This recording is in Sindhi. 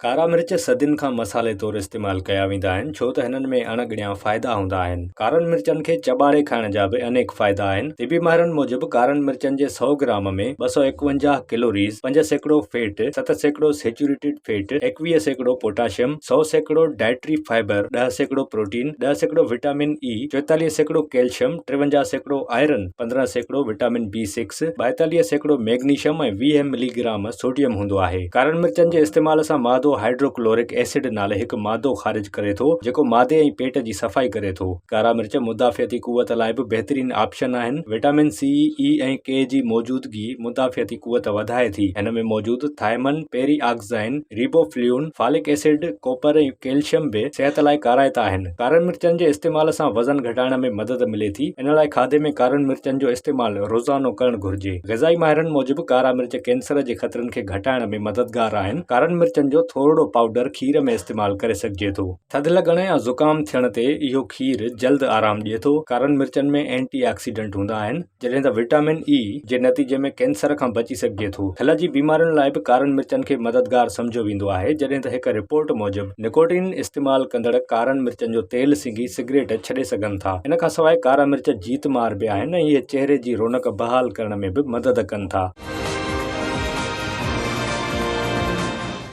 ڪارا مرچ صدين کان مصالحي طور استعمال ڪيا ويندا آهن ڇو ته هنن ۾ اڻ ڳڻيا فائدا هوندا آهن. ڪارن مرچن کي چٻاڙي کائڻ جا به انيڪ فائدا آهن. طبي ماهرن موجب ڪارن مرچن جي سئو gram ۾ 251 calories, 5% fat, 7% saturated fat, 21% potassium, 100% dietary fibre, 10% protein, 10% vitamin A, 44% calcium, 53% iron, 15% vitamin B six, 42% magnesium ۽ 20 ملي گرام سوڊيم هوندو آهي. ڪارن مرچن جي استعمال سان معدو هائيڊروڪلورڪ ايسڊ نالي هڪ مادو خارج ڪري ٿو، جيڪو معدي ۽ پيٽ جي صفائي ڪري ٿو. ڪارا مرچ مدافعتي قوت لاء به بهترين آپشن آهن. وٽامن سي، اي ۽ ڪي جي موجودگي مدافعتي قوت وڌائي ٿي. هن ۾ موجود thiamine, pyridoxine, riboflavin, folic acid, copper ۽ calcium به صحت لاء ڪارائتا آهن. ڪارن مرچن جي استعمال سان وزن گهٽائڻ ۾ مدد ملي ٿي. ان لاء کاڌي ۾ ڪارن مرچن جو استعمال روزانو ڪرڻ گهرجي. غذائي ماهرن موجب ڪارا مرچ ڪينسر جي خطرن کي گهٽائڻ ۾ مددگار آهن. ڪارن مرچن جو ٿورڙو پائوڊر کير ۾ استعمال ڪري سگهجي ٿو. ٿڌ لڳڻ يا زڪام ٿيڻ تي اهو کير جلد آرام ڏئي ٿو. ڪارن مرچن ۾ اينٽي آڪسيڊنٽ هوندا آهن. جڏهن ته وٽامن اي جي نتيجي ۾ ڪينسر کان بچي سگهجي ٿو. کل جي بيمارين لاء به ڪارن مرچن کي مددگار سمجهيو ويندو آهي جڏهن ته هڪ رپورٽ موجب نڪوٽين استعمال ڪندڙ ڪارن مرچن جو تيل سنگهي سگريٽ ڇڏي سگهن ٿا. ان کانسواء ڪارا مرچ جيت مار به آهن ۽ اهي چهري جي رونق بحال ڪرڻ ۾ به مدد ڪن ٿا.